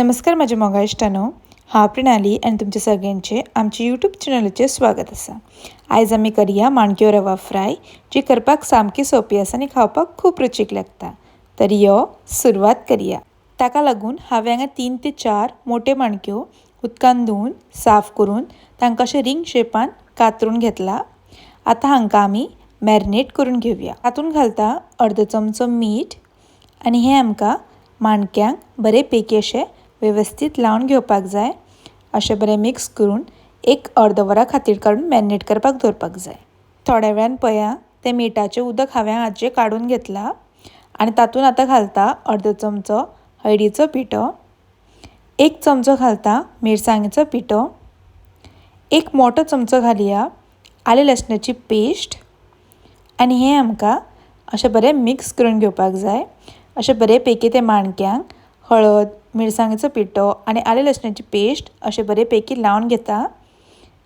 नमस्कार म्हज्या मोगा इश्टांनो, हांव प्रणाली आनी तुमचे सगळ्यांचे आमच्या यूट्यूब चॅनलाचेर स्वागत आसा. आयज आमी करया माणक्यो रवा फ्राय, जी करपाक सामकी सोंपी आसा आनी खावपाक खूब रुचीक लागता. तर यो सुरवात करया. ताका लागून हांवें हांगा 3 ते 4 मोट्यो माणक्यो उदकान धुवन साफ करून तांकां अशें रिंग शेपान कातरून घेतला. आतां हांकां आमी मॅरिनेट करून घेवया. तातूंत घालता अर्दो चमचो मीठ आनी हें आमकां माणक्यांक बरे पैकी अशें वेवस्थीत लावन घेवपाक जाय. अशें बरें मिक्स करून एक अर्द वरा खातीर काडून मॅरिनेट करपाक दवरपाक जाय. थोड्या वेळान पळया तें मिठाचें उदक हांवें हाजें काडून घेतलां आनी तातूंत आतां घालता अर्दो चमचो हळदीचो पिठो, 1 चमचो घालता मिरसांगेचो पिठो, 1 मोटो चमचो घालया आलें लसणाची पेस्ट आनी हें आमकां अशें बरें मिक्स करून घेवपाक जाय. अशें बरे पैकी ते माणक्यांक हळद, मिरसांगेचो पिठो आनी आलें लसणाची पेस्ट अशें बरे पैकी लावन घेता.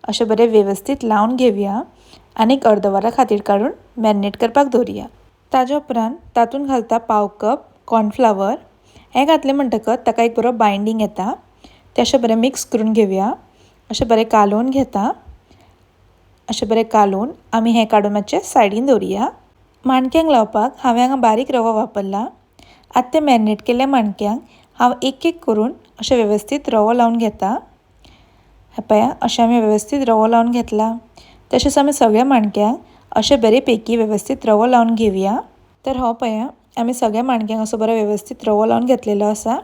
अशें बरें वेवस्थीत लावन घेवया आनी एक अर्द वरा खातीर काडून मॅरिनेट करपाक दवरुया. ताज्या उपरांत तातूंत घालता 1/4 कप कॉर्नफ्लावर. हें घातलें म्हणटकच ताका एक बरो बायंडींग येता. तें अशें बरें मिक्स करून घेवया. अशें बरें कालोवन घेता. अशें बरें कालोवन आमी हें काडून मातशें सायडीन दवरुया. माणक्यांक लावपाक हांवें हांगा बारीक रवो वापरला. आतां तें मॅरिनेट केल्ल्या माणक्यांक हांव एक एक करून अशें वेवस्थीत रवो लावन घेता. हें पळया, अशें आमी वेवस्थीत रवो लावन घेतला. तशेंच आमी सगळ्या माणक्यांक अशें बरे पैकी वेवस्थीत रवो लावन घेवया. तर हो पळया, आमी सगळ्या माणक्यांक असो बरो वेवस्थीत रवो लावन घेतलेलो आसा.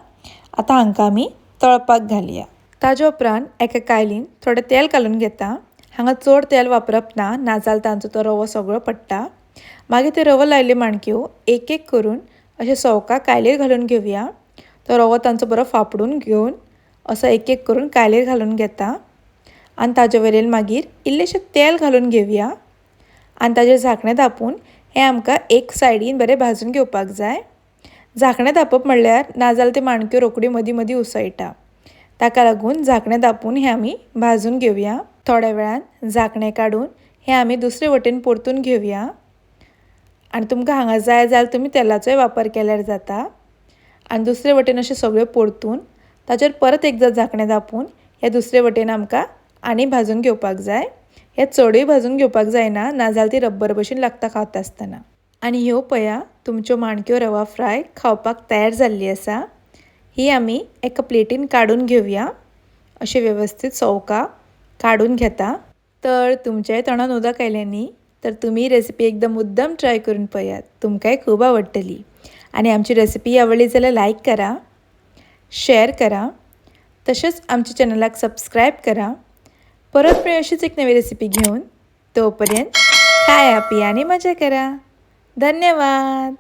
आतां हांकां आमी तळपाक घालया. ताज्या उपरांत एका कायलीन थोडें तेल घालून घेता. हांगा चड तेल वापरप ना, नाजाल्यार तांचो तो रवो सगळो पडटा. मागीर ते रवो लायिल्ल्यो माणक्यो एक एक करून अशें सवका कायलीर घालून घेवया. तो रवो तांचो बरो फापडून घेवन असो एक एक करून कायलीर घालून घेता आनी ताजे वयल्यान मागीर इल्लेशें तेल घालून घेवया आनी ताजेर झाकणें धांपून हें आमकां एक सायडीन बरें भाजून घेवपाक जाय. झाकणें धांपप म्हणल्यार नाजाल्यार त्यो माणक्यो रोखड्यो मदीं मदीं उसळटा. ताका लागून झाकणें धांपून हें आमी भाजून घेवया. थोड्या वेळान झाकणें काडून हें आमी दुसरे वटेन परतून घेवया. आनी तुमकां हांगा जाय जाल्यार तुमी तेलाचोय वापर केल्यार जाता. आनी दुसरे वटेन अशें सगळें परतून ताचेर परत एकदां झाकणें धांपून हे दुसरे वटेन आमकां आनी भाजून घेवपाक जाय. हे चडूय भाजून घेवपाक जायना, नाजाल्यार ती रब्बर भशेन लागता खाता आसतना. आनी ह्यो पळया तुमच्यो माणक्यो रवा फ्राय खावपाक तयार जाल्ली आसा. ही आमी एका प्लेटीन काडून घेवया. अशें वेवस्थीत सवका काडून घेता. तर तुमच्याय तोंडान उदक आयलें न्ही, तर तुमी रेसिपी एकदम मुद्दम ट्राय करून पळयात, तुमकांय खूब आवडटली. आनी आमची रेसिपी आवडली जाल्यार लायक करा, शेअर करा, तशेंच आमच्या चॅनलाक सबस्क्रायब करा. परत मेळूया अशीच एक नवी रेसिपी घेवन. तोपर्यंत खाया पिया आनी मजा करा. धन्यवाद.